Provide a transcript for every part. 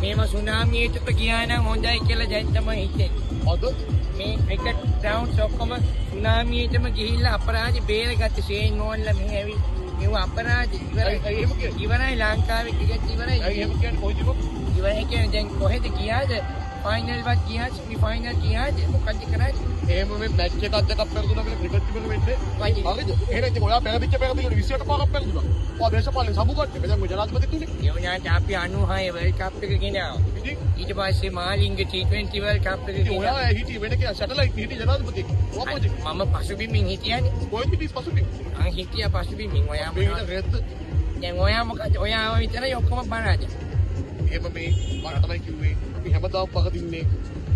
මේව සුනාමියට ගියා නම් හොඳයි කියලා දැන් තමයි හිතෙන්නේ. අද මේ ක්‍රිකට් ග්‍රවුන්ඩ්ස් ඔක්කොම සුනාමියටම ගිහිල්ලා අපරාධ බේරගත්ත ෂේන් වෝන්ලා මෙහෙ ඇවිත් මේව අපරාධ ඉවරයි. ඇයි එහෙම කියන්නේ? ඉවරයි ලංකාවේ ක්‍රිකට් ඉවරයි. ඇයි එහෙම කියන්නේ කොයිද බං? ඉවරයි කියන්නේ දැන් කොහෙද ගියාද? ෆයිනල් වත් ගියාද? සෙමි ෆයිනල් ගියාද? මොකද්ද කරන්නේ? එහෙම මේ මැච් එකක් දෙකක් පෙරදුනා කියලා ක්‍රිකට් ඉවර වෙන්නේ. වයි. හරිද? එහෙනම් ඉතින් ඔයා පෙරදිච්ච පෙරදිලි 28 පාරක් පෙරදුනා. ඔයා දේශපාලනේ සබු ගත්තේ. දැන් ඔය ජනාධිපතිතුනේ. ඒ වුණාට අපි 96 වර්ල්ඩ් කප් එක ගෙනාවා. ඉතින් ඊට පස්සේ මාලිංග T20 world කප් එක ඉතින් ඔයා ගෙනාවා. හිටියේ වෙන කෙනා සැටලයිට් හිටියේ ජනාධිපති. ඔයා කොහෙද? මම පසුබිමින් හිටියනේ. කොහෙද හිටියේ පසුබිම්? මං හිටියා පසුබිමින්. ඔයා මේ මොනවද? හිට රෙද්ද. දැන් ඔයා මොකද? ඔයා ආව විතරයි ඔක්කොම පරාජය. එහෙම මේ මම තමයි කිව්වේ අපි හැමදාම පරදින්නේ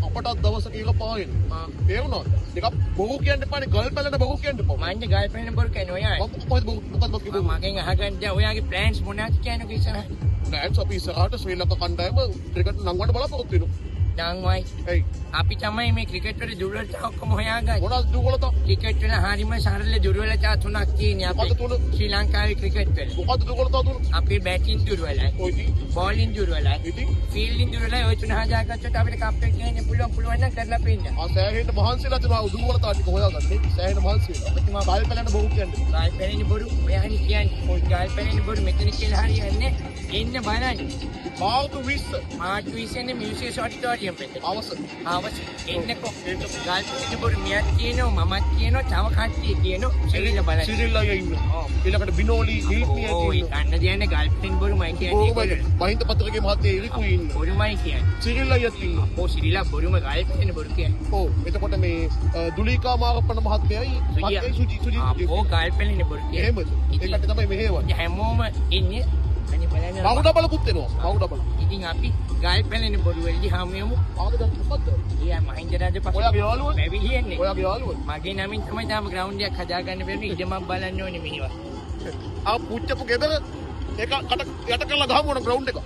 අපටත් දවසක ඒක පාවෙන. ආ. තේරුණාද? දෙකක් බොරු කියන්න එපානේ ගල් පැලට බොරු කියන්න එපා. මං ගල් පැලෙන බොරු කියන්නේ ඔයා. මම කොහෙද බොරු මොකද්ද බොරු කිව්වේ? මගෙන් අහගන්න දැන් ඔයාගේ ප්ලෑන්ස් මොනවද කියන්නකෝ ඉස්සරහට. ප්ලෑන්ස් අපි ඉස්සරහට ශ්‍රී ලංකා කණ්ඩායම ක්‍රිකට් නංවන්න බලාපොරොත්තු වෙනවා. නංවයි. ඇයි? අපි තමයි මේ ක්‍රිකට් වල දුර්වලතා ඔක්කොම හොයාගන්නේ. මොනවද දුර්වලතා? ක්‍රිකට් වල හරිම සරල දුර්වලතා තුනක් තියෙන්නේ අපේ. මොකද්ද තුන? ශ්‍රී ලංකාවේ ක්‍රිකට් වල. මොකද්ද දුර්වලතා තුන? අපේ බැටිං දුර්වලයි. ඔය ඉතින් බෝලින් දුර්වලයි. ඉතින් ෆීල්ඩින් දුර්වලයි. ඔය තුන හදාගත්තොත් අපිට කප් එක ගන්න පුළුවන්. පුළුවන් නම් කරලා පෙන්නන්න. ආ සෑහෙන මහන්සිලා තියෙනවා දුර්වලතා ටික හොයාගන්නේ. සෑහෙන මහන්සි වෙනවා. ඔබතුමා ගල් පැලට බොරු කියන්න එපා. ගල් පැලෙන බොරු ඔයානේ කියන්නේ. ඔය ගල් පැලෙන බොරු මෙතන කියලා හරියන්නේ නැහැ. එන්න බලන්න. මාර්තු 20 මාර්තු 20 නේ මියුසියස් ඔඩිටෝරියම් එකට. හවස. හවස එන්නකෝ. ගල් පැලෙන බොරු මියත් කියනවා මමත් කියනවා තව කට්ටිය කියනවා. සිරිල බලන්න. සිරිල් අයියා ඉන්නවා. ඔව්. ඊළඟට බිනෝලි හිල්පිය ඔව් ඒ ඉන්නවා. කන්න දෙන්නේ ගල් පැලෙන බොරුමයි කියන්නේ. බොරුමයි. මහින්ද පත්‍රකේ මහත්තයා එරිකුයි ඉන්නවා. බොරුමයි කියන්නේ. සිරිල් අයියත් ඉන්නවා. ඔව් සිරිලා බොරුම ගල් පැලෙන බොරු කියන්නේ. ඔව් එතකොට මේ දුලීකා මාරප්පන මහත්මයයි මහත්තයයි සුජි සුජි ඔව් ගල් පැලෙන බොරු කියන්නේ. එහෙමද? ඒ කට්ටිය තමයි මෙහෙවන්නේ. හැමෝම ඉන්නේ අනේ බලන්න. මව් ඩබලකුත් එනවා. මව් ඩබල. ඉතින් අපි ගල් පැලෙන බොරු වලදී හමු වෙමු. ආද දැන් මොකද්ද? ඒ මහින්ද රාජපක්ෂ ඔයාගේ යාළුවෝ? පැවිලි ඔයාගේ යාළුවෝ? මගේ නමින් තමයි තාම ග්‍රවුන්ඩ් එකක් හදාගන්න බැරි ඉඩමක් බලන්න ඕනේ මෙහෙව. ආ පුච්චපු ගෙදර ඒක කට යට කරලා ගහමු ඕන ග්‍රවුන්ඩ් එක.